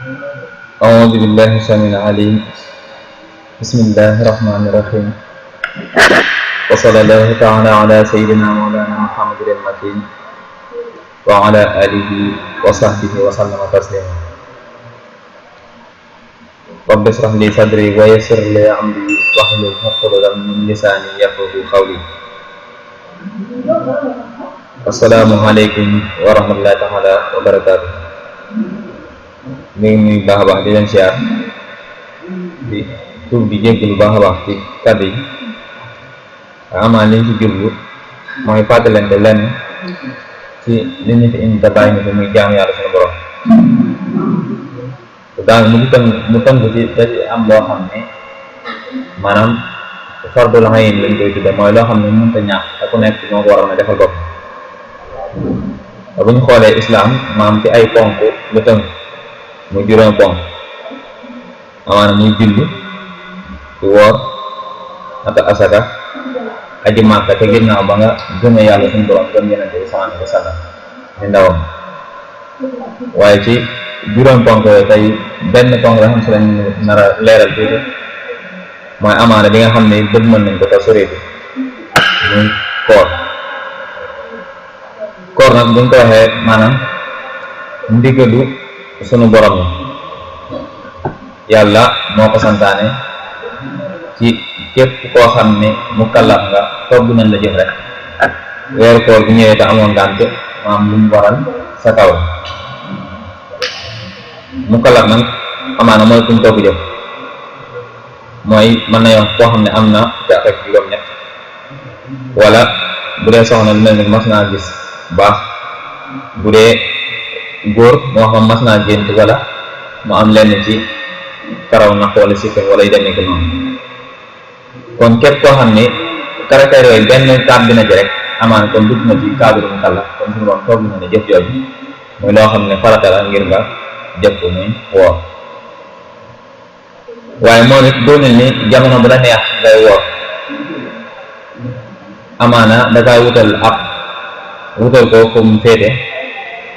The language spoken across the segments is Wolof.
أعوذ بالله السميع العليم. بسم الله الرحمن الرحيم. وصلى الله تعالى على سيدنا مولانا محمد المكين وعلى آله وصحبه وسلم تسليما. رب اشرح لي صدري ويسر لي أمري واحلل عقدة من لساني يفقهوا قولي. السلام عليكم ورحمة الله تعالى وبركاته. mi ngi baax a baax di leen siyaar di tur di jéggulu baax a baax ci kàddu yi amaan liñ ci jublu mooy fàttalante lenn ci li ñu fi indi te bàyyi ni fi muy jaamu yàlla suñu borom daal mu tënk ci da ci am loo xam ne maanaam fardul ayn lañ koy tudde mooy loo xam ne mënta ñàkk te ku nekk moo ko war a mën a defal bopp bu ñu xoolee islam maam ci ay ponk lu tënk muy juróom ponk amaana muy julli di woor naka asaka aji màkka te ginnaaw ba nga gëmee yàlla suñu borom gëm yenente bi sallallahu alayhi wa sallam ni ndawam waaye ci juróom ponk yooyu tey benn ponk la xam si lañ nar a leeral tuuti mooy amaana bi nga xam ne dëgg mën nañ ko te soreetu muy koor nag buñ ko waxee maanaam ndigalu sunu borom yàlla moo ko santaane ci képp koo xam ne mu kallaf nga togg nañ la jëf rek weeru koor bu ñëwee te amoon ngànt maam lu mu waral sa kaw mu kallaf nag amaana mooy kuñ togg jëf mooy mën na yoon koo xam ne am na fukki at ak juróom-ñett wala bu dee soxna lu mel ni mas naa gis baax bu dee góor moo xam mas naa gént wala mu am lenn ci karaw na wala sikkim wala yu demee ko noonu kon képp koo xam ne caractère yooyu benn taab bi na ci rek amaan kon dugg na ci cadre mu kàlla kon suñu borom togg na ne jëf jooju muy loo xam ne farata la ngir nga jëf ko muy woor waaye moom it doonul ni jamono bu la neex ngay woor amaana dafay wutal ko fu mu féete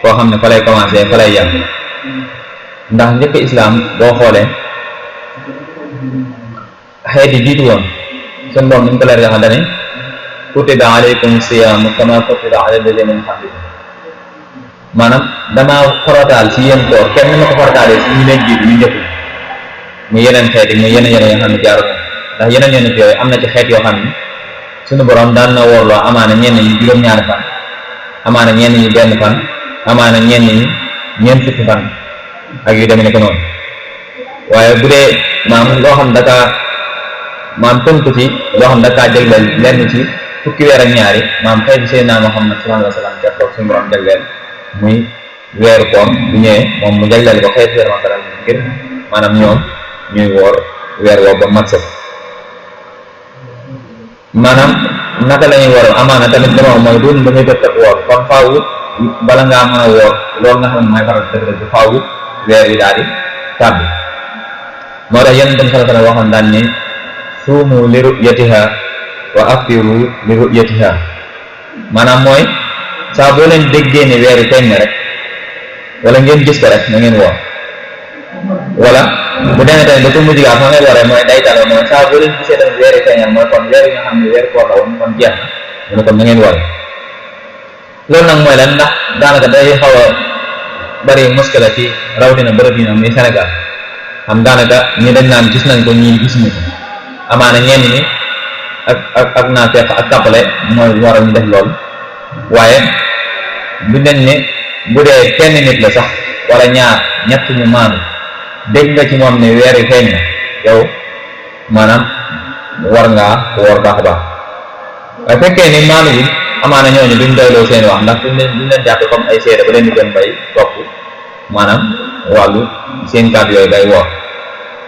koo xam ne fa lay commencé fa lay yàgg ndax njëkk islam boo xoolee xeet yi jiitu woon seen borom niñ ko leer yaxa dane kutiba alaykum siyaamu kama kutiba ala alladina min qablikum maanaam damaa farataal si yéen koor kenn ni ma ko farataalee si ñu leen jiitu ñu njëkk mu yeneen xeet yi mu yeneen yoo xam ne jaaru ndax yeneen yonent yooyu am na ci xeet yoo xam ne suñu borom daan na woorloo amaana ñenn ñi juróom-ñaari fan amaana ñenn ñi benn fan amaana ñenn ñi ñeent fukki fan ak yu demee ne ko noonu waaye bu dee maam loo xam daka maam tënk ci loo xam daka jagleel lenn ci fukki weer ak ñaari maam xëy bi Seydina Muhammad sallallahu alayhi wa sallam jàpp suñu borom jagleel muy weeru koom bu ñëwee moom mu jagleel ko xëy weer makaral ngir maanaam ñoom ñuy woor weer woo ba mat sëkk maanaam naka la ñuy woor amaana tamit dama mooy doon da ngay dëkk ak woor kon faaw bala ngaa mën a woor loolu nga xam ne mooy faral dëgg bu faaw weer yi daal di tàbbi moo tax yenn dem sala sala waxoon daan ne suumu li ru'yatiha wa aftiru li ru'yatiha maanaam mooy saa boo leen déggee ne weer yi feeñ na rek wala ngeen gis ko rek na ngeen woor wala bu demee tamit ba ko mujj gaa fa ngay waree mooy day talo mooy saa boo leen gisee tamit weer yi feeñal mooy kon weer yi nga xam ne weer koor la woon kon jeex na mu ne kon na ngeen woor loolu nag mooy lan ndax daanaka day xaw a bari muskila ci rawatina bërëb yi nag muy Sénégal xam daanaka ñi dañ naan gis nañ ko ñii gisuñu ko amaana ñenn ñi ak naa fekk ak tappale mooy waral ñu def loolu waaye bu nañ ne bu dee kenn nit la sax wala ñaar ñett ñu maanu dégg nga ci moom ne weer yi feeñ na yow maanaam war ngaa woor baax a baax waaye fekkee ni maanu yi amaana ñooñu duñ doyloo seen wax ndax duñ leen jàppe comme ay seede ba leen di gën bay topp maanaam wàllu seen kàddu yooyu day woor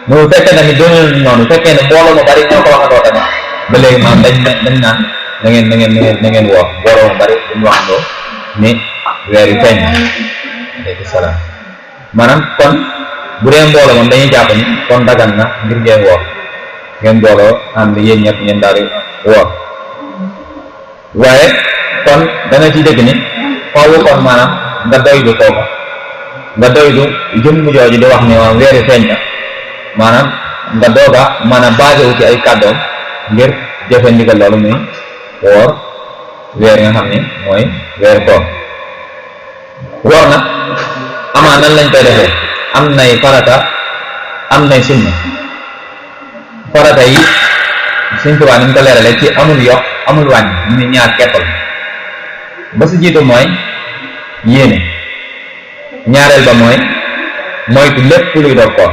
mu fekkee tamit doonul noonu fekkee ne mbooloo mu bari ñoo ko waxandoo tamit ba léegi maanaam dañ naan na ngeen woor mbooloo mu bari duñ waxandoo ni weer yu feeñ aleykum salaam maanaam kon bu dee mbooloo moom dañuy jàpp ni kon dagan na ngir ngeen woor ngeen mbooloo ànd yéen ñëpp ngeen daal di woor waaye kon da nga ci dégg ni faaw kon maanaam nga doylu kooka nga doylu jëmm jooju di wax ne waaw weer wi feeñ na maanaam nga dooga mën a basé wu ci ay kàddoom ngir jëfe ndigal loolu muy woor weer nga xam ne mooy weer koor. woor nag amaa nan lañ koy defee am nay farata am nay sunna. farata yi Sëñ Tuubaa ni mu ko leerale ci amul yokk amul wàññi mu ne ñaar keppal ba si jiitu mooy yéene, ñaareel ba mooy moytu lépp luy dog koor.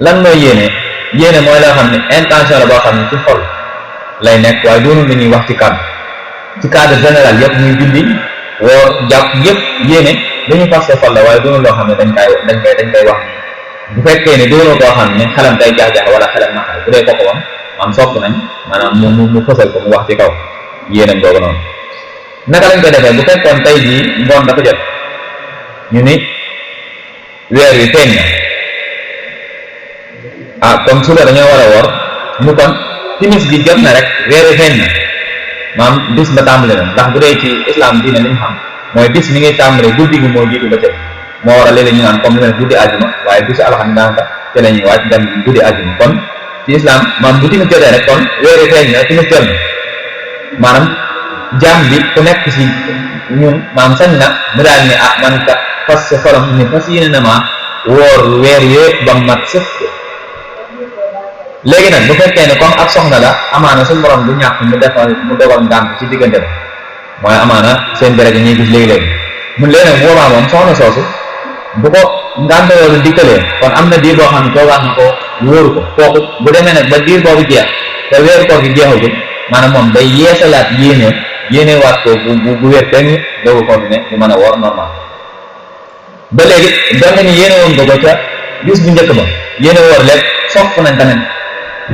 lan mooy yéene? yéene mooy loo xam ne intention la boo xam ne ci xol lay nekk waaye doonul li ñuy wax ci cadre général yëpp muy julli woor jàpp yëpp yéene dañu fas xol la waaye doonul loo xam ne dañ koy wax bu fekkee ne doonoo koo xam ne xelam day jaax-jaax wala xelam naqar bu dee kooku moom am sopp nañ maanaam mu fësal ko mu wax ci kaw yéenam googu noonu. naka lañ koy defee bu fekkoon tey jii ngoon dafa jot ñu ni weer wi feeñ na comme suba dañoo war a woor ñu kon timis ji jot na rek weer wi feeñ na maam bis ba tàmbali na ndax bu dee ci islam diine li ñu xam mooy bis mi ngi tàmbale guddi gi moo jiitu ba cëg moo war a léeg-léeg ñu naan comme lu mel guddi àjjuma waaye bisu alxames daanaka te la ñuy wàcc dem guddi àjjuma kon ci islam maam bu timis jotee rek kon weer wi feeñ na timis jot na maanaam jaam bi ku nekk si ñun maam sañ na mu daal ne man ka fas sa xolam ni fas yéene na ma woor weer yëpp ba mat sëkk. léegi nag bu fekkee ne comme ab soxna la amaana suñu borom du ñàkk mu dogal ngànt ci diggante ba mooy amaana seen deret yi ñuy gis léegi-léegi mun leen nag boobaa moom soxna soosu bu ko ngànt loolu dikkalee kon am na diir boo xam ne toogaat na ko wóoru ko kooku bu demee nag ba diir boobu jeex te weeru koor gi jeexagul maanaam moom day yeesalaat yéene waat ko bu wér fenn doogu continuer di mën a woor normal. ba léegi doon nañu yéene woon ko ca bis bu njëkk ba yéene woor lépp sopp nañ tamit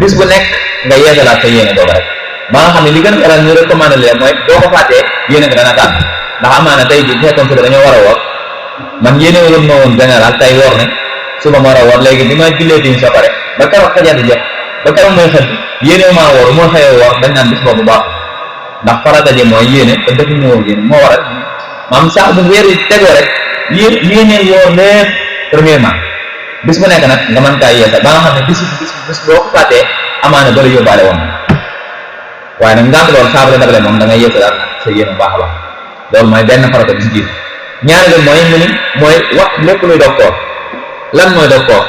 bis bu nekk nga yeesalaat sa yéene boobu rek ba nga xam ne li gën a faral ñu recommandé leen mooy boo ko fàttee yéene nga dana tànn ndax amaana tey ji bu fekkoon suba dañoo war a woor man yéene woon ma woon général tey woor ne suba ma war a woor léegi bi ma jullee timis sa pare ba keroog xajante jot ba keroog mooy xëdd yéene maa woor moo xëyee woor dañ naan bis boobu baax ndax farata ji mooy yéene te defu ñu woor yéene moo waral maam saa bu weer yi tegoo rek yéene woor lépp premièrement bis bu nekk nag nga mën kaa yeesal ba nga xam ne bis boo ko fàttee amaana bala yóbbaale woon waaye nag ngànt loolu saa bu la dabale moom da ngay yeesalaat sa yéene baax a baax loolu mooy benn farata bi si jiitu ñaareel mooy mu ni mooy wax lépp luy dog koor. lan mooy dog koor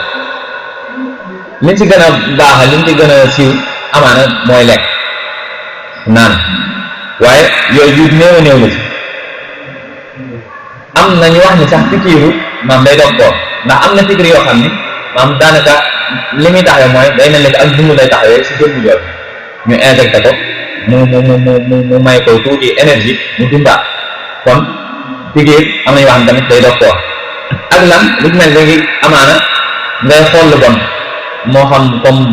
liñ ci gën a baaxal liñ ci gën a siiw amaana mooy lekk naan waaye yooyu yu néew a néew la ci am nañu wax ni sax pikiiru maam day dog koor ndax am na pikir yoo xam ni maam daanaka li muy taxawee mooy day mel ni ak dund lay taxawee si jëmmu jooju ñu injecté ko mu may ko tuuti énergie mu dundaat kon pikiir am nañu wax ni tamit day dog koor ak lan lu mel léegi amaana ngay xool lu bon moo xam comme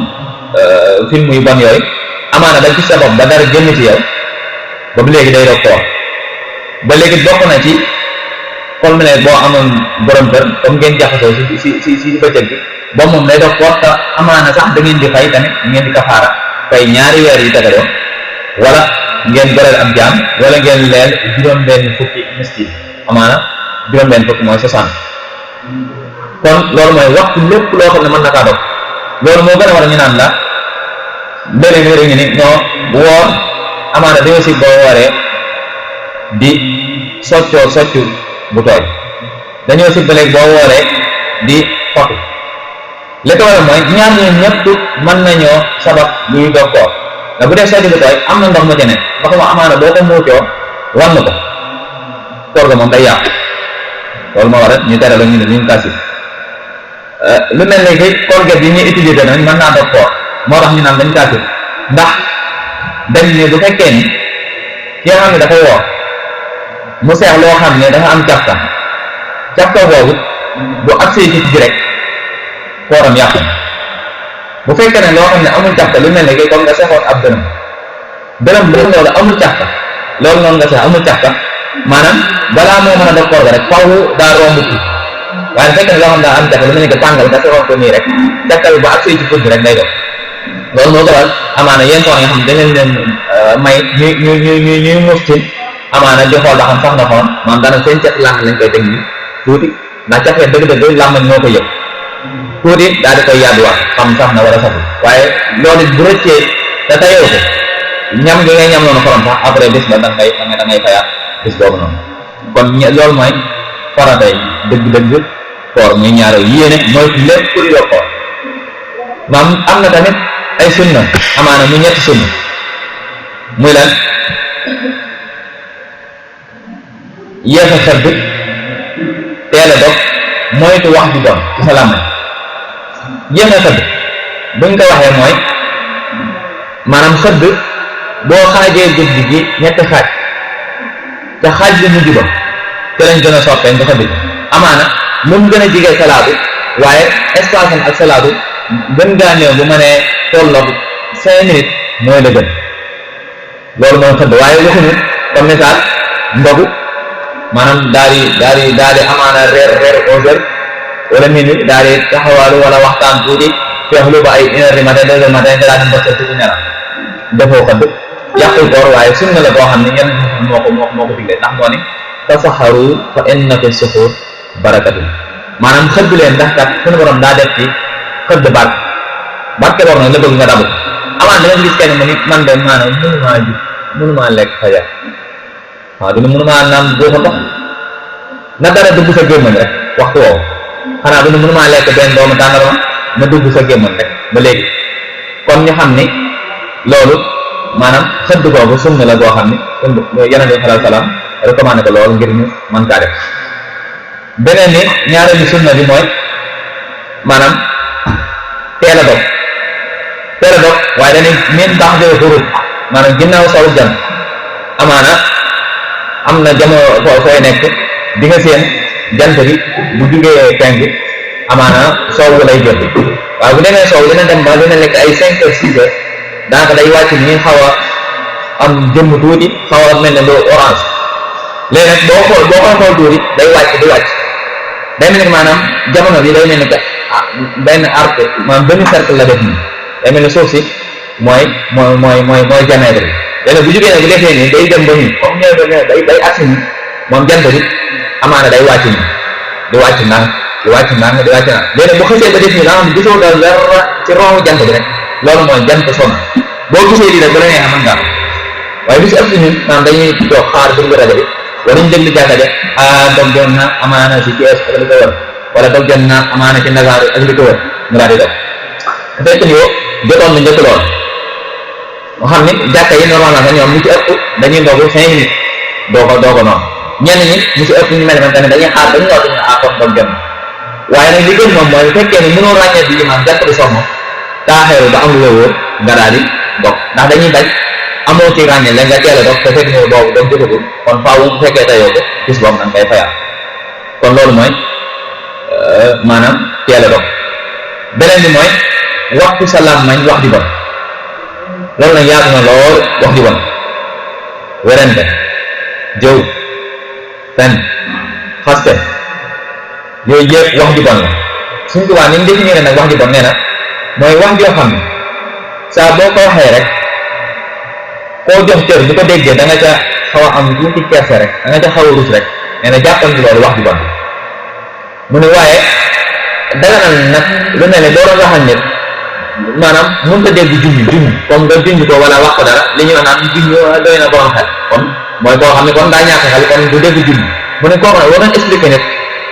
film yu bon yooyu amaana dañ ci sa bopp ba dara génn ci yow ba léegi day dog koor ba léegi bokk na ci comme ne boo amoon borom kër comme ngeen jaxasoo si bëccëg bi boobu moom day dog koor te amaana sax da ngeen di fay tamit ngeen di kafaara fay ñaari weer yi tegaloo wala ngeen goreel ab jaam wala ngeen leel juróom-benn fukki miskin amaana juróom-benn fukki mooy 60 kon loolu mooy waxtu lépp loo xam ne mën na kaa dog loolu moo gën a war a ñu naan la léeg-léeg ñu ni non woor amaana dañoo si boo wooree di soccu bu tooy dañoo si ba léegi boo wooree di xotu li ko waral mooy ñaar ñi ñëpp mën nañoo sabab luy dog koor da bu dee soccu bu tooy am na ndox mu ci ne ndox ma amaana boo ko muucoo wann ko koor ga moom day yàqu loolu moo waral ñu tere la ñu ne ñu kasi lu mel ni que colgate yi ñuy utiliser nañ mën naa dog koor moo tax ñu naan dañ kasi ndax dañ ne bu fekkee ni ki nga xam ne dafa woor mu seex loo xam ne dafa am cafka boobu bu agsee ci ji rek kooram yàqu bu fekkee ne loo xam ne amul cafka lu mel ni que comme nga seexoon ab dërëm bu loolu amul cafka loolu noonu nga seex amul cafka maanaam balaa moo mën a dog koor ga rek faw daa romb ci waaye fekk ne loo xam daa am jafe lu mel ni que tàngal nga seexoon ko nii rek cafka bi bu agsee ci put bi rek day dog loolu moo ko waral amaana yenn tool yi nga xam ne dañ leen may ñuy muus ci amaana di xool ba xam sax na xoon maanaam dana seen cet làng lañ koy teg nii tuuti ndax café dëgg-dëgg làmmañ moo ko yëg tuuti daal di koy yàdduwaat xam sax na war a safu waaye loolu bu rëccee te tayoo ko ñam gi ngay ñam noonu xorom sax après bis ba da ngay fayaat bis boobu noonu kon loolu mooy faratay dëgg-dëgg koor muy ñaareel yéene mooy lépp pour yoo koor maam am na tamit ay sunna amaana mu ñetti sunna muy lan yéex a xëdd teel a dog moytu wax ju doon ci sa làmmiñ yéex a xëdd buñ ko waxee mooy maanaam xëdd boo xaajee guddi gi ñetti xaaj te xaaj bi mujj ba te lañ gën a soppee nga xëdd amaana lu mu gën a jigee salaatu waaye espace am ak salaatu gën gaa néew bu ma nee tolloog 5 minutes mooy la gën loolu mooy xëdd waaye waxuñu comme misaal ndogu maanaam daal di amaana reer 11 heures wala minuit daal di taxawaalu wala waxtaan tuuti feexlu ba ay 1 heure du matin 2 heures du matin nga daal di mbësal tuuti nelaw defoo xëdd yàqul koor waaye sunna la boo xam ne ñenn moo ko digle ndax moo ne tasaxaru fa inna fi suxur barakatu maanaam xëdd leen ndax kat suñu borom daa def ci xëdd barke boobu nag la bëgg nga dabu amaan danga gis kenn mu ni man de maanaam mënumaa lekk fajar waaw dina mënumaa naan boo ko tax na dara dugg sa gémmañ rek waxtu woowu xanaa dina mënumaa lekk benn doomu tàndarma na dugg sa gémmañ rek ba léegi kon ñu xam ni loolu maanaam xëdd boobu sunna la boo xam ni Yonent bi sallallahu alayhi wa sallam recommandé ko loolu ngir ñu mën kaa def beneen ni ñaareelu sunna bi mooy maanaam teel a dog waaye dañuy min baax de xurub maanaam ginnaaw saw jant amaana am na jamono fooy nekk di nga seen jant bi bu jugee penk amaana soowu lay jot waaye bu demee soow dina dem ba dina lekk ay 5 heures 6 heures daanaka day wàcc ni xaw a am jëmm tuuti xaw a mel ne lu orange léegi nag boo xool tuuti day wàcc day mel ni maanaam jamono bi day mel ni benn arc maanaam benn cercle la def nii day mel ni suuf si mooy diamètre bi léegi bu jugee nag bu defee nii day dem ba nii comme ñëw day agsi nii moom jant bi amaana day wàcc nii di wàcc nang léegi bu xësee ba def nii da nga xam gisoo dara ci roomu jant bi rek loolu mooy jant sonn boo gisee lii rek ba la neexee mën ngaa waaye bi si ëpp ñun maanaam dañuy toog xaar déglu rajo bi wala ñu déglu jàkka ja dog jot na amaana si Thiès ak li ko wër wala dog jot na amaana ci Ndakaaru ak li ko wër mu daal di dog fekk ni yow jotoon na njëkk lool moo xam ni jàkka yi normalement nga ñoom ñu ci ëpp dañuy ndogu 5 minutes doo ko noonu ñenn ñi ñu ci ëpp ñu mel ne tamit dañuy xaar dañu ñëw dañu kon dog jot na waaye nag li gën moom mooy bu fekkee ni mënoo ràññee bi imaam jàkk bi soxna taaxeeru ba am lu la wóor nga daal di dog ndax dañuy bañ amoo ci ràññee la nga teel a dog te fekk ni boobu dog jotagul kon faaw bu fekkee tayoo ko bis boobu nag ngay fayaat kon loolu mooy maanaam teel a dog beneen bi mooy waxtu sa làmmiñ wax di bon loolu nag yaatu na lool wax di bon werante jëw fen xaste yooyu yëpp wax di bon la suñ tubaa ni mu définir nag wax di bon nee na mooy wax joo xam ne saa boo ko waxee rek koo jox cër bu ko déggee da nga ca xaw a am tuuti kerse rek da nga ca xaw a rus rek nee na jàppal ni loolu wax di bon mu ne waaye daganal nag lu mel ne doo doon waxal nit maanaam mënut a dégg junj comme nga junj ko wala wax ko dara li ñuy wax naan junj doy na borom xel kon mooy koo xam ne kon daa ñàkk xel kon du dégg junj mu ne kooku nag war nañ expliqué nit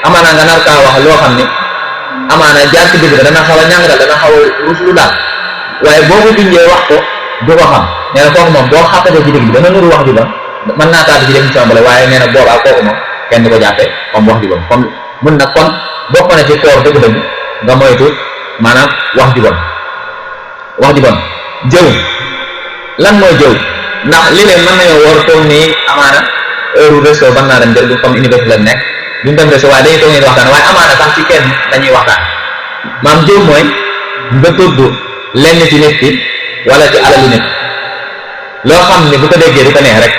amaana nga nar kaa wax loo xam ne amaana jaar ci dëgg dana xaw a ñàng daal dana xaw a ruslu daal waaye boo ko junjee wax ko du ko xam nee na kooku moom boo xàppatee ci dëgg bi dana nuru wax ju bon mën naa taal ci définition bale waaye nee na boobaa kooku moom kenn du ko jàppee comme wax ju bon comme mun nag kon bokk na ci koor dëgg-dëgg nga moytu maanaam wax ju bon jëw lan mooy jëw ndax li leen mën nañoo war toog nii amaana heure resto ban naa dem jël comme université la nekk duñ dem resto waaye dañuy toog nii waxtaan waaye amaana sax ci kenn dañuy waxtaan maam jëw mooy nga tudd lenn ci nit ki wala ci alalu nit loo xam ne bu ko déggee du ko neex rek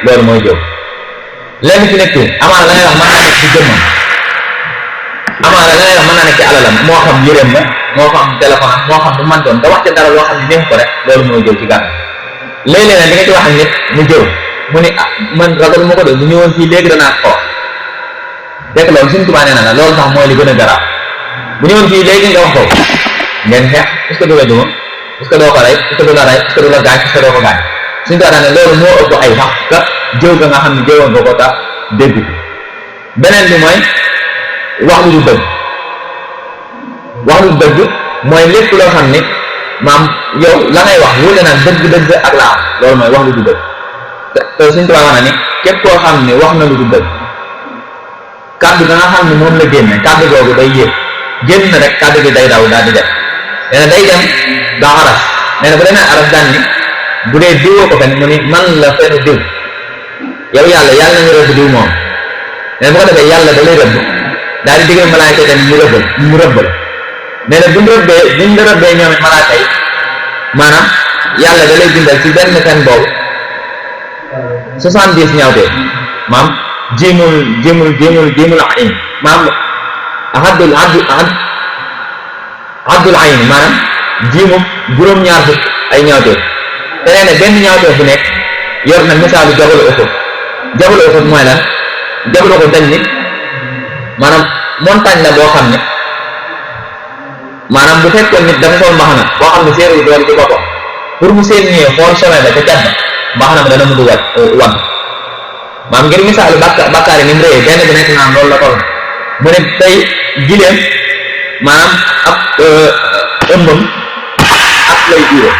loolu mooy jëw lenn ci nit ki amaana la ngay wax mën naa nekk ci jëmmam amaana la ngay wax mën naa nekk ci alalam moo xam yëreem la moo xam téléphone am moo xam bu man doon nga wax ci dara loo xam ne neex ko rek loolu mooy jëw ci gàttal léeg-léeg nag di nga ci wax ak nit mu jëw mu ni man ragal ma ko de bu ñëwoon fii léegi danaa ko fekk loolu Sëriñ Tuubaa nee na la loolu sax mooy li gën a garaaw bu ñëwoon fii léegi nga wax ko ngeen xeex est-ce que du la duma est-ce que doo ko rey est-ce que du la rey est-ce que du la gaañ est-ce que doo ko gaañ Sëriñ Tuubaa ne loolu moo ëpp ay sax ka jëw ga nga xam ne jëwoon nga ko tax dégg ko beneen bi mooy wax lu du dëgg wax lu du dëgg mooy lépp loo xam ne maam yow la ngay wax wóole naan dëgg-dëgg ak la am loolu mooy wax lu du dëgg te Sëriñ Tuubaa wax na ni képp koo xam ne wax na lu du dëgg kàddu ga nga xam ne moom la génne kàddu googu day yéeg génn rek kàddu gi day daw daal di dem nee na day dem daa aras nee na bu demee aras daan ni bu dee diwoo ko fen mu ni man la fenn diw yow yàlla nañu rëbb diw moom nee na bu ko defee yàlla da lay rëbb daal di digal malaayka dem ñu rëbbal nee na buñ la rëbbee ñoom it malaayka yi maanaam yàlla da lay bindal ci benn fen boobu 70 ñaawtee maam jéemul ayn maam abdul ayn maanaam jiimum juróom-ñaar fukk ay ñaawtee te nee na benn ñaawtee bu nekk yor na misaalu jabalu Uhud mooy lan jabalu Uhud dañ ni maanaam montagne la boo xam ne maanaam bu fekkoon nit dafa sol mbaxana boo xam ne séeréer doon ci boppam pour mu seen ñëwee xool sommet ba ca cat ba mbaxana ba dana mu dugal wàgg maam ngir misaalu bàkkaar yi ni mu réyee benn bi nekk naan loolu la toll mu ne tey gileem maanaam ab ëmbam ak lay durée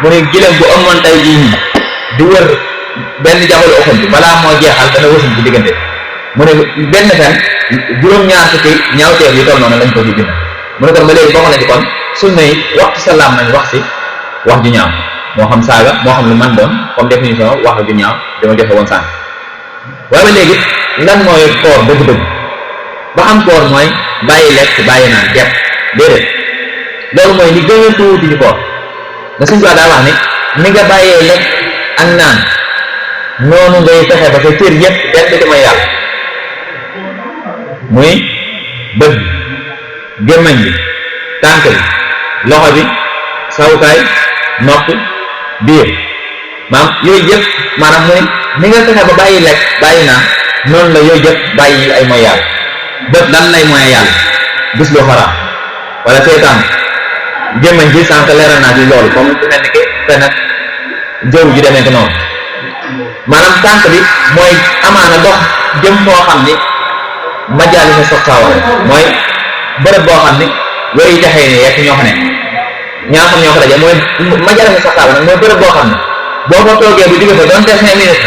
mu ne gileem bu ëmmoon tey jii nii di wër benn jabalu Uhud bi balaa moo jeexal dana wësul ci diggante mu ne benn fen juróom-ñaar fukki ñaawteef yi toll noonu lañ ko ci bind mu ne kon ba léegi bokk na ci kon sunna yi waxtu salaam nañ wax si wax ju ñaaw moo xam saaga moo xam lu man doon comme définition wax ju ñaaw dama joxe woon sànq waaye ba léegi lan mooy koor dëgg-dëgg ba xam koor mooy bàyyi lekk bàyyi naan kepp déedéet loolu mooy li gën a tuuti ci koor nga Sëriñ Tuubaa daa wax ni nga bàyyee lekk ak naan noonu ngay fexe ba sa cër yëpp benn ci mooy yàlla muy bët bi gémmañ bi tànk bi loxo bi sawukaay nopp biir maam yooyu yëpp maanaam muy ni nga fexe ba bàyyi lekk bàyyi naan noonu la yooyu yëpp bàyyi ay mooy yàlla bët lan lay mooy yàlla gis lu xaraam wala seetaan gémmañ bi sànq leeral naa ci loolu comme su mel ni que te nag jëw ji demee ko noonu maanaam tànk bi mooy amaana dox jëm foo xam ni majaali sa sox saawale mooy bërëb boo xam ni wéy jaxee ni yekk ñoo fa nekk ñaa xam ñoo fa daje mooy majaali sa sox saawale nag mooy bërëb boo xam ne boo fa toogee bu digg fa doon te 5 minutes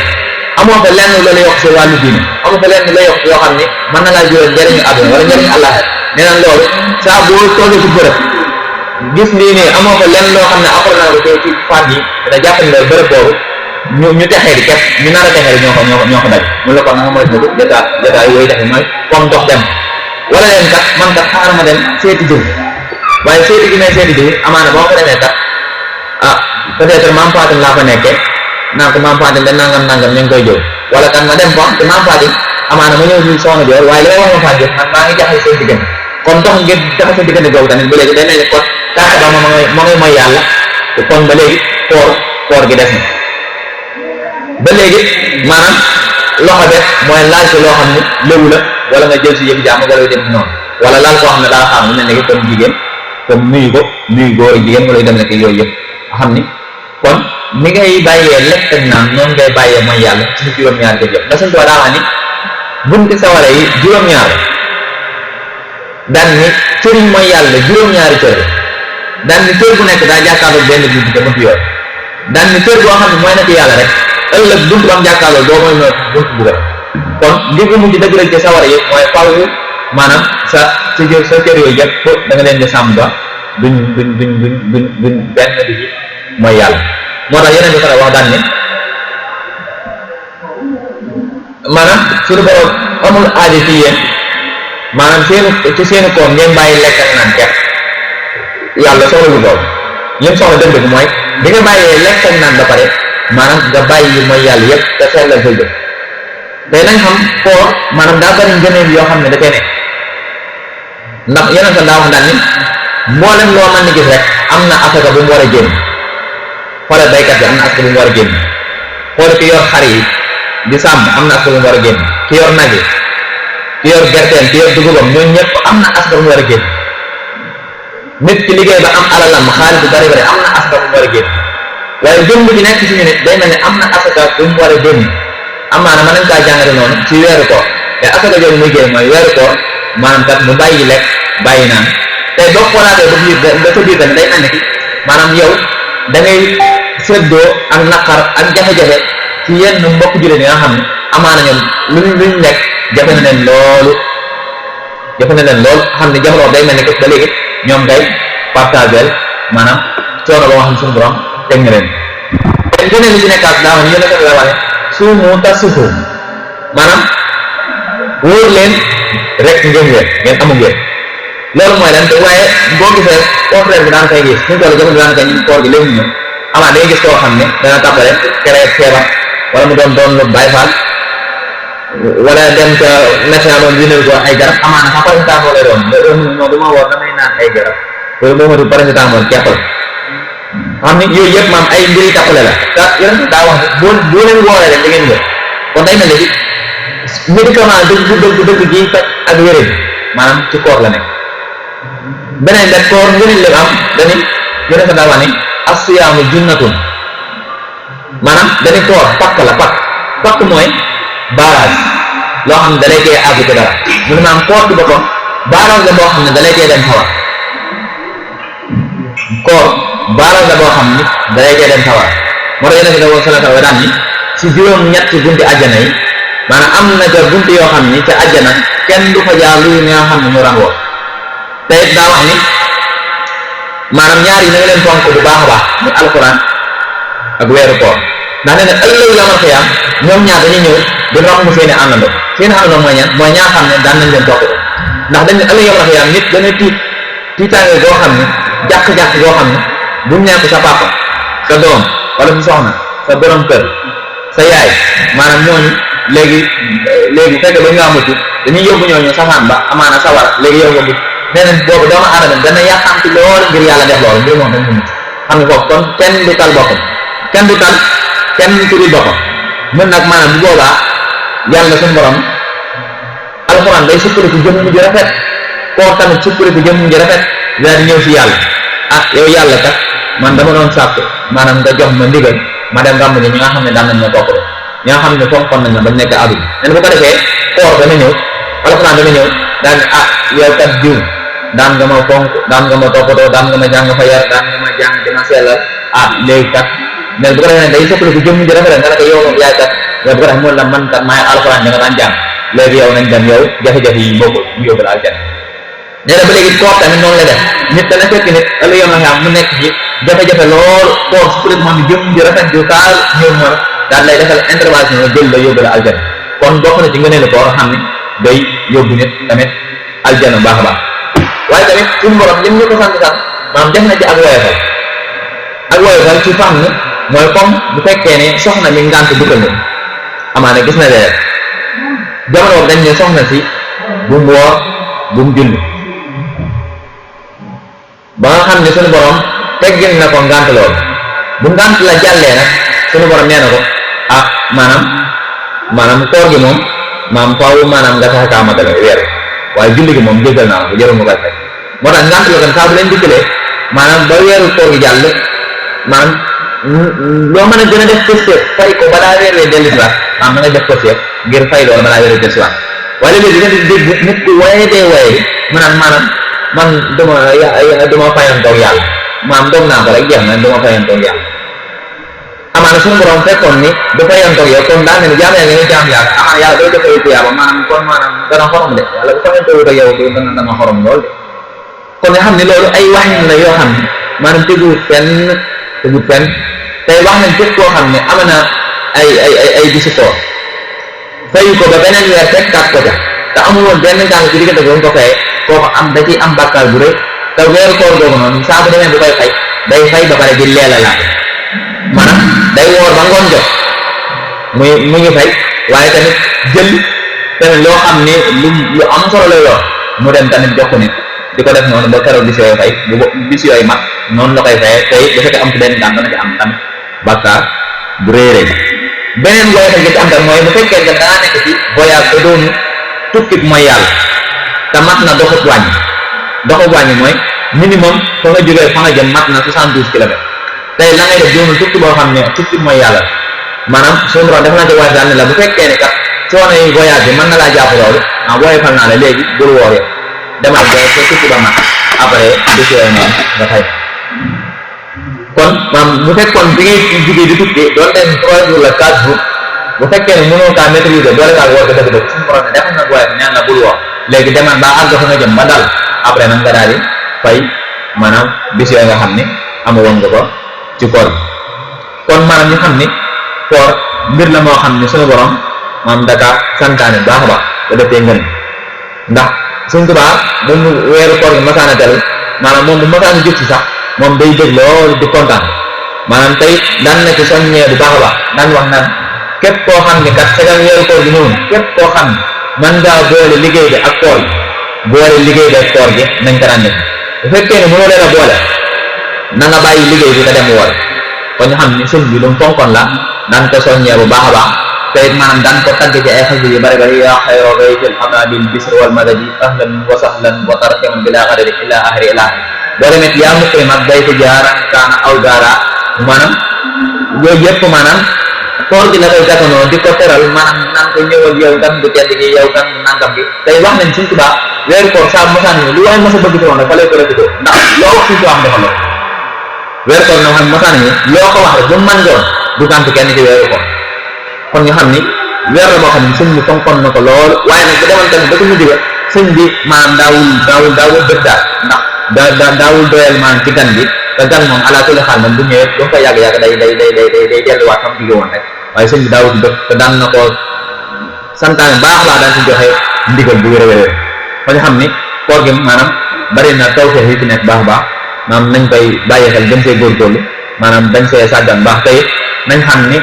amoo fa lenn la yokk si wàllu diine amoo fa lenn la yokk yoo xam ni mën na laa jural njëriñu àdduna wala njëriñu àllaaxira nee na loolu saa boo toogee ci bërëb gis lii nii amoo fa lenn loo xam ne après na ko ci faat yi da jàpp ni loolu bërëb boobu ñu texee di képp ñu nar a texee di ñoo ko daj mun la ko nga mooy ko jotaay yooyu defe mooy comme dox dem wala leen kat man kat xaaral ma dem seeti jiw waaye seeti gi may seeti jiw amaana boo ko demee kat ah peut-être maam Fatim laa fa nekkee naan ko maam Fatim de nangam ñu ngi koy jëw wala kan ma dem fa te maam Fatim amaana ma ñëw si soxna Joor waaye li may wax ma Fatim man maa ngi jaxase seen diggante kon dox ngeen jaxase seen diggante googu tamit ba léegi day mel ni kon taxe ba ma ngay mooy yàlla te kon ba léegi koor gi des na ba léegi maanaam loxo def mooy laal ci loo xam ne léwu la wala nga jël si yëf jàmm wala dem noonu wala laal koo xam ne daa xam ne ne comme jigéen comme nuyu góor ak jigéen wala dem nekk yooyu yëpp nga xam ni kon ni ngay bàyyee lekk ak naan noonu ngay bàyyee mooy yàlla ci juróom-ñaari jëf yëpp da suñ too daa wax ni bunti sawara yi juróom-ñaar daan ni cëriñ mooy yàlla juróom-ñaari cër daan ni cër bu nekk daa jàkkaarloo benn buntu te buntu yoon daan ni cër boo xam ne mooy nekk yàlla rek ëllëg buntu bam jàkkaarloo doo mooy no buntu bu gën kon li ko mujj dëgg-dëgg ci sawara yëpp mooy faaw maanaam sa cër yooyu yëpp da nga leen di sàmm ba duñ benn bi ci mooy yàlla moo tax yeneen bi fa wax daan ne maanaam suñu borom amul aajo ci yéen maanaam seeni koom ngeen bàyyi lekk ak naan kepp yàlla soxlawul loolu lim soxla dëgg mooy bi nga bàyyee lekk ak naan ba pare maanaam nga bàyyi mooy yàlla yëpp te sellal say jëf tey nañ xam koor maanaam daa bari ngëneel yoo xam ne da cee nekk ndax yeneen sa daa wax daan ni mboolem loo mën ni gis rek am na asaka bu mu war a génn xoolal baykat bi am na asaka bu mu war a génn xoolal ki yor xar yi di sàmm am na asaka bu mu war a génn ki yor nag yi ki yor gerteem ki yor dugubam ñooñu ñëpp am na asaka mu war a génn nit ki liggéey ba am alalam xaalis bu bari bari am na asaka mu war a génn waaye jëmb bi nekk ci ñu nit day mel ne am na asaka bu mu war a génn amaana mën nañ kaa jàngale noonu ci weeru koor te asaka jooju muy génn mooy weeru koor maanaam kat mu bàyyi lekk bàyyi naan tey boo xoolaatee ba biir ba sa biir tamit day mel ni maanaam yow da ngay séddoo ak naqar ak jafe-jafe ci yenn mbokk jullit yi nga xam ne amaana ñoom luñ nekk jafe na leen loolu xam ne jamono day mel ni ba léegi ñoom day partagel maanaam coono ba nga xam ne suñu borom teg na leen te geneen li ci nekkaat daa wax yéen a ko waxee suumu tasufu maanaam wóor leen rek ngeen amu ngeen loolu mooy lan te waaye boo gisee contraire bi daan koy gis suñu toll jamono daan koy ñu koor gi léegi ñëw amaa day gis koo xam ne dana tàmbale créer feebar wala mu doon lu Baay Faal wala dem ca médecin doon dina ko ay garab amaana sax paracétamol lay doon non du ma woor damay naan ay garab wala moo ma du paracétamol kepp la xam ni yooyu yëpp maam ay mbiri tàppale la te yeneen daa wax boo leen wooree rek da ngeen wér kon day mel ni médicament dëgg gi faj ak wérén maanaam ci koor la nekk beneen da koor ngëneel la am dani yeneen daa wax ni as-siyaamu junnatun maanaam dañu koor pakk la pakk mooy barrage loo xam ne da lay koy àgg ci dara mu ne maam koor ci boppam barrage la boo xam ne da lay koy dem sawar koor barrage la boo xam ne da lay koy dem sawar moo tax yeneen da sala taw daan ni si juróom-ñetti bunti àjjana yi maanaam am na ca bunti yoo xam ni ca àjjana kenn du fa jaar lu nga xam ne ñu daan woor te it daa wax ni maanaam ñaar yi na nga leen fonk bu baax a baax muy alquran ak weeru koor ndax nee na ëllëg yamal xiyaam ñoom ñaar dañuy ñëw di romb seeni àndandoo mooy ñaa xam ne daan nañ leen topp ndax dañ ne ëllëg yamal xiyaam nit dana tiitaange goo xam ne jàq-jàq goo xam ne buñ nekk sa papa sa doom wala sa soxna sa borom kër sa yaay maanaam ñooñu léegi fekk ba ñu nga mucc dañuy yóbbu ñooñu safaan ba amaana sawar léegi yow nga mucc nee nañ boobu doomu aadama dana yàqamti loolu ngir yàlla def loolu ngir moom dañ mucc xam nga foofu kon kenn du tal boppam kenn tuddi boppam mën nag maanaam bu boobaa yàlla suñu borom alxuraan day sukkuriku jëmm ji rafet koor tamit sukkuriku jëmm ji rafet daal di ñëw si yàlla yow yàlla kat man dama doon sàkk maanaam nga jox ma ndigal ma dem ràmm ñi nga xam ne daan nañ ma topp ñi nga xam ne fonkoon nañ ma bañ nekk addu nen bu ko defee koor dana ñëw alxuraan dana ñëw daan yow kat jiw daan nga ma fonk daan nga ma toppatoo daan nga ma jàng fa yar daan nga ma jàng dima sellal léegi kat mais bu ko defee day soppali ko jëmm ji rafet nga ne ko yow moom yaay kat mais bu ko defee moom la man kat maay alxuraan da nga daan jàng léegi yow nañ dem yow jafe-jafe yi bokkul mu yóbbu la aljanna nee na ba léegi koor tamit noonu la def nit dana fekk nit ëllëg yow na xam mu nekk ci jafe-jafe lool koor su peut xam ne jëmm ji rafet du taal ñëw mën daal lay defal intervention nga jël la yóbbu la aljanna kon bokk na ci nga ne la koor xam ne day yóbbu nit tamit aljanna baax a baax waaye tamit suñu borom lim ñu ko sant maanaam def na ci ak woyofal ci fànn mooy comme bu fekkee ne soxna mi ngànt dugal na amaana gis na leer jamono dañ ne soxna si bu mu woor bu mu julli ba nga xam ne suñu borom teggin na ko ngànt lool bu ngànt la jàllee nag suñu borom nee na ko maanaam koor gi moom faaw maanaam nga tax kaa matale weer waaye julli gi moom jéggal naa ko jërëm mu koy fay moo tax ngànt la kon saa bu leen dikkalee maanaam ba weeru koor gi jàll maanaam loo mën a gën a def pëstéef fay ko balaa weer wee dellu si waat na nga def pëstéef ngir fay loolu balaa weer wee dellu si waat waaye léegi di nga dégg nit ku waye mu naan maanaam man duma fayantoog yàlla maanaam doog naa ko rek jeex na duma fayantoog yàlla amaana suñu borom fekkoon ni du fayantoog yow kon daa mel ni jaam yaa ngi jaam yàlla amaana yàlla day defee tuyaaba maanaam dana xorom de wala bu fayantoog yow dana xorom lool de kon nga xam ne loolu ay waxin la yoo xam ne maanaam teguwut fenn tey wax nañ képp koo xam ne am na ay bisu koor fayu ko ba beneen weer fekkaat ko ca te amul woon benn gàng ci diggante boobu ko fayee kooku da ciy am bàkkaar bu rëy te weeru koor googu noonu saa bu demee bu koy fay day fay ba pare di leela laat maanaam day woor ba ngoon jot mu ngi fay waaye tamit jël tamit loo xam ne lu am solo lay yor mu dem tamit jox ko nit di ko def noonu ba keroog bis yooyu fay bis yooyu mat noonu la koy fayee tey bu fekkee am ci benn gàng dana ci am tamit bàkkaar bu rëy beneen woyofal gi ci am tam mooy bu fekkee da ngaa nekk ci voyage te doonu tukki mooy yàlla te mat na doxub wàññi mooy minimum fa nga jógee fa nga jëm mat na 72 kilomètres tey la ngay def doonul tukki boo xam ne tukki mooy yàlla maanaam suñu borom def na ci waajal ne la bu fekkee ne kat coono yi voyage bi mën na laa jàpp loolu woyofal naa la léegi bul woor yow demal ba sa tukki ba mat après décision noonu nga fay kon maam bu fekkoon bi ngay jugee di tukki doon leen 3 jours la 4 jours bu fekkee ne mënoo kaa maîtriser doole kaa woor ko dëgg-dëgg suñu borom ne def na voyage neen la bul woor léegi demal ba àgg fa nga jëm ba dal après nag nga daal di fay maanaam bis yooyu nga xam ni amoon nga ko ci koor bi kon maanaam ñu xam ni koor mbir la moo xam ne suñu borom maam daka santaane baax a baax da defee ngën ndax suñ tubaab moom weeru koor gi masaana tel maanaam moom bu masaana jot ci sax moom day dëgg loolu di kontaan maanaam tey daan na ci soññee bu baax a baax daan wax naan képp koo xam ne kat segal weeru koor gi noonu képp koo xam ne man ngaa boole liggéey bi ak koor gi boole liggéey bi ak koor gi nañ ko daan def bu fekkee ne mënoo leen a boole na nga bàyyi liggéey bi nga dem woor kon ñu xam ne sëñ bi lu mu fonkoon la daan ko soññee bu baax a baax te it maanaam daan ko tagg ci ay xasida yu bari bari yaa xayra baytil amabil bisr wal madadi ahlan wa sahlan wa tarkaman bila adadi ila ahri ila boo demee yaa mukrimat baytu jaaran kaana aw gaara maanaam yooyu yëpp maanaam koor gi la koy gàttanoo di ko teral maanaam naan ko ñëwal yow kan bu tedd gi yow kan nangam gi tey wax nañ suñ tubaab weeru koor saa mosaan ñëw lu waay mos a bëgg ci woon rek fa lay ko rëddoo ndax loo wax suñ tubaab dafa lool weeru koor na xam mosaan ñëw loo ko wax rek bu man doon du tànt kenn ci weeru koor kon nga xam ni weer la boo xam ne sëñ bi fonkoon na ko lool waaye nag bu demoon tamit ba ko mujj ba sëñ bi maanaam daawul dëgg daal ndax daawul doyal maanaam ci gan bi te gan moom ala kulli xaal moom bu ñëwee lu mu koy yàgg-yàgg day delluwaat fa mu jóge woon rek waaye sëñ bi daawul dëgg te daan na ko santaane baax laa daan ci joxe ndigal bu wér-wér ko ñu xam ni koor gi maanaam bari na tawfeex yi ci nekk baax baax maanaam nañ koy bàyyi xel gën see góorgóorlu maanaam dañ see sàggan baax tey nañ xam ni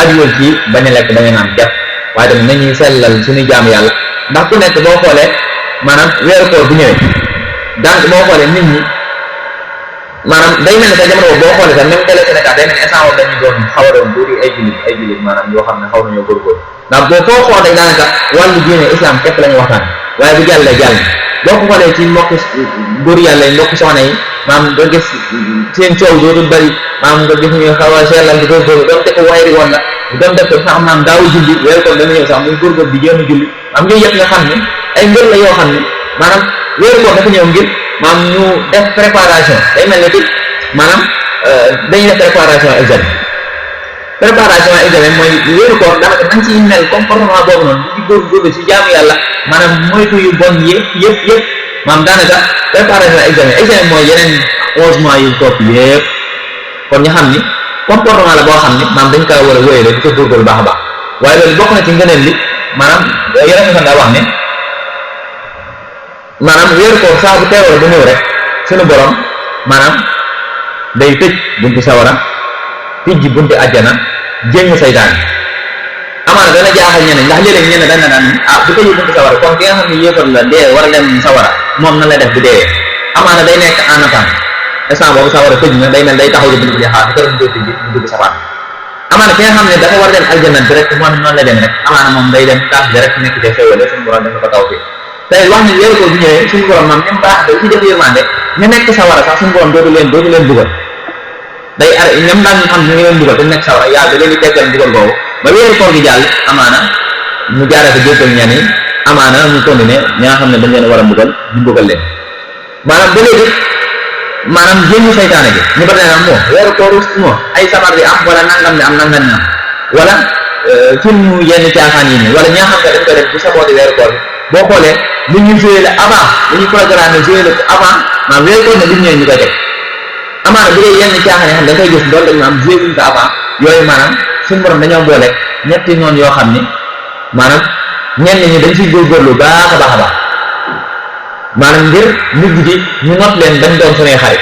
ajuwul ci bañ a lekk bañ a naan képp waaye tamit nañuy sellal suñuy jaamu yàlla ndax ku nekk boo xoolee maanaam weeru koor bu ñëwee donc boo xoolee nit ñi maanaam day mel ne sax jamono boobu boo xoolee sax même télé Sénégal day mel ne instant boobu dañu doon xaw a doon tuuti ay jullit maanaam yoo xam ne xaw nañoo góorgóorlu ndax boo foo xool rek daanaka wàllu diine islam képp la ñu waxtaan waaye bu jàllee jàll boo ko xoolee ci mbokk góor yàlla yi mbokk soxna yi maanaam nga gis seen coow dootul bëri maanaam nga gis ñu xaw a seetlal di góorgóorlu doon te ko wayri woon la doon def ko sax maanaam daawu julli weeru koor dana ñëw sax muy góorgóorlu di jéem a julli maanaam yooyu yëpp nga xam ne ay mbir la yoo xam ne maanaam weeru koor dafa ñëw ngir maanaam ñu def préparation day mel ne ki maanaam dañuy def préparation examen mooy weeru koor daanaka nañ ci mel comportement boobu noonu di ci góorgóorlu ci jaamu yàlla maanaam moytu yu bon yëpp maanaam daanaka préparation examen mooy yeneen 11 mois yu topp yëpp kon ñu xam ni comportement la boo xam ni maanaam dañ kaa war a wéyale di ko góorgóorlu baax a baax waaye loolu bokk na ci ngëneel li maanaam yeneen sax daa wax ne maanaam weeru koor saa bu teewal bu ñëw rek suñu borom maanaam day tëj buntu sawara tijji buntu àjjana jéng saytaan amaana dana jaaxal ñeneen ndax léeg-léeg ñeneen dañ na daan bu tëjee buntu sawara kon ki nga xam ne yéefar la dee war a dem sawara moom nan la def bu dee amaana day nekk en attente instant boobu sawara tëj na day mel day taxaw di buntu bi xaar di ko doon tijji mu dugg safara amaana ki nga xam ne dafa war a dem aljanna direct moom noonu la dem rek amaana moom day dem tax direct nekk ci xéwale suñu borom def na ko taw fi tey wax ni weeru koor bu ñëwee suñu borom maam ñoom baax da ci def yërmande ñu nekk sawara sax suñu borom dootu leen dugal day ar ñoom daan ñu xam ñu ngi leen dugal te nekk sawara yàlla da leen di teggal dugal boobu ba weeru koor gi jàll amaana mu jaaree ko jéggal ñenn yi amaana ñu continué ñi nga xam ne dañ leen war a mbugal ñu mbugal leen maanaam ba léegi maanaam jéngu saytaane gi ñu bari naan moo weeru koor moo ay sabar bi am wala nangam ne am nangam ne am wala film yenn caaxaan yi nii wala ñi nga xam ne dañ koy def bu sabooti weeru koor bi boo xoolee lu ñu joué la avant lu ñu programme joué la avant maanaam weeru koor ne li ñëwee ñu koy teg amaana bu dee yenn caaxaan yoo xam ne da nga koy gis loolu dañu am joué wuñ ko avant yooyu maanaam suñu borom dañoo boole ñetti noonu yoo xam ni maanaam ñenn ñi dañ ciy góorgóorlu baax a baax a baax maanaam ngir mujj gi ñu not leen dañ doon suñuy xarit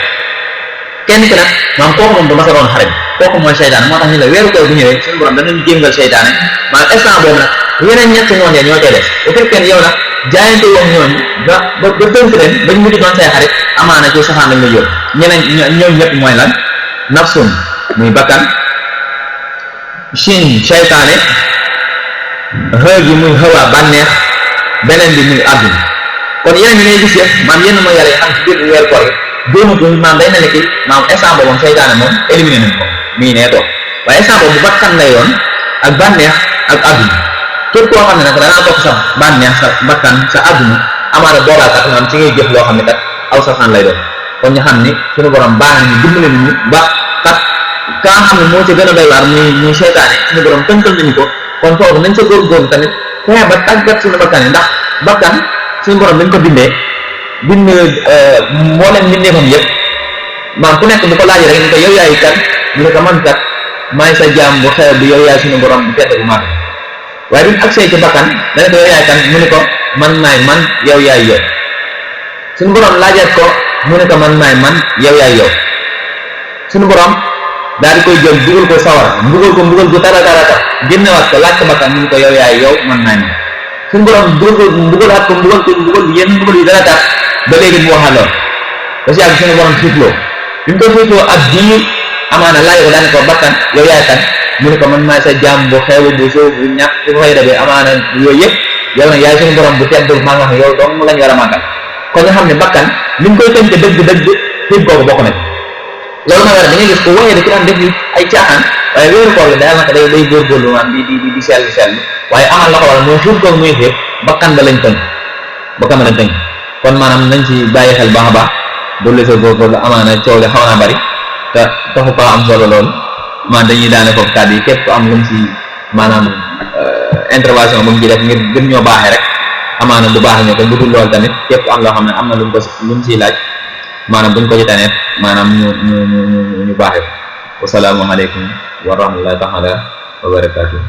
kenn ki nag maanaam kooku moom du ma sa doon xarit kooku mooy seytaane moo tax ñu la weeru koor bu ñëwee suñu borom danañ jéngal seytaane maanaam instant boobu nag yeneen ñetti noonu ya ñoo koy def bu fekkee ne yow nag jaayante woon ñooñu ba tënk leen bañ mujj doon say xarit amaana ci safaan lañ la yóbbu ñeneen ñooñu ñëpp mooy lan nafsun muy bakkan shin seytaane xëy gi muy xëwaa bànneex beneen bi muy àdduna kon yeneen yi ngay gis yëpp maam yenn mooy yàlla yi xam ci biir weer koor dóomatul maam day mel ni ki maam instant boobu moom seytaane moom éliminé nañ ko mi ngi nee toog waaye instant boobu bakkan lay yoon ak bànneex ak àdduna képp koo xam ne nag danaa topp sa bànneex sa bakkan sa àdduna amaana boobaa kat maam ci ngay jëf loo xam ne kat aw safaan lay doon kon ñu xam ni suñu borom baax nañu dimbali nañu ba kat ka nga xam ne moo ci gën a doy waar muy seytaane suñu borom tënkal nañu ko kon foofu nañ sa góorgóorlu tamit fexe ba tàggat suñu bakkan yi ndax bakkan suñu borom dañ ko bindee bind mboolem mbindeefam yëpp maam ku nekk bu ko laajee rek ni ko yow yaay kat mu ne ko man kat maay sa jaam bu xew bi yow yaay suñu borom bu tedd bu màgg waaye bi mu agsee ci bakkan dana ko yow yaay kan mu ne ko man maay man yow yaay yow suñu borom laajaat ko mu ne ko man maay man yow yaay yow suñu borom daal di koy jël dugal ko sawara mbugal ko mbugal gu tara génnewaat ko laaj ko bakkan mu ne ko yow yaay yow man maay man suñu borom dugal ko mbugalaat ko mbugal yenn mbugal yu dara tax ba léegi mu waxal lool ba si yàgg suñu borom xiifloo bi mu ko xiifloo ak diir amaana laaj ko daane ko bakkan yow yaay kan mu ne ko man maay sa jaam bu xew bu suuf bu ñàkk ci fay dabee amaana yooyu yëpp yow nag yaay suñu borom bu tedd maa nga xam yow dong lañ war a màggal kon nga xam ne bakkan li mu koy tënk dëgg xiif googu bokk na loolu mooy war da ngay gis ko waxee da ci daan def ay caaxaan waaye wéeru koor bi daanaka day góorgóorlu maam di seetlu waaye amal la ko waral mooy xiif googu muy xiif bakkan ba lañ tënk kon maanaam nañ ci bàyyi xel baax a baax doole sa góorgóorlu amaana coow li xaw naa bari te taxu ko am solo lool man dañuy daane foofu kàddu yi képp ku am lu mu ci maanaam intervention bu mu ci def ngir gën ñoo baaxee rek amaana bu baax ñoo ko budul lool tamit képp ku am loo xam ne am na lu mu ciy laaj maanaam buñ ko ci taneet maanaam ñu baaxee ko wasalaamu aleykum wa rahmatullahi taala wa barakatuh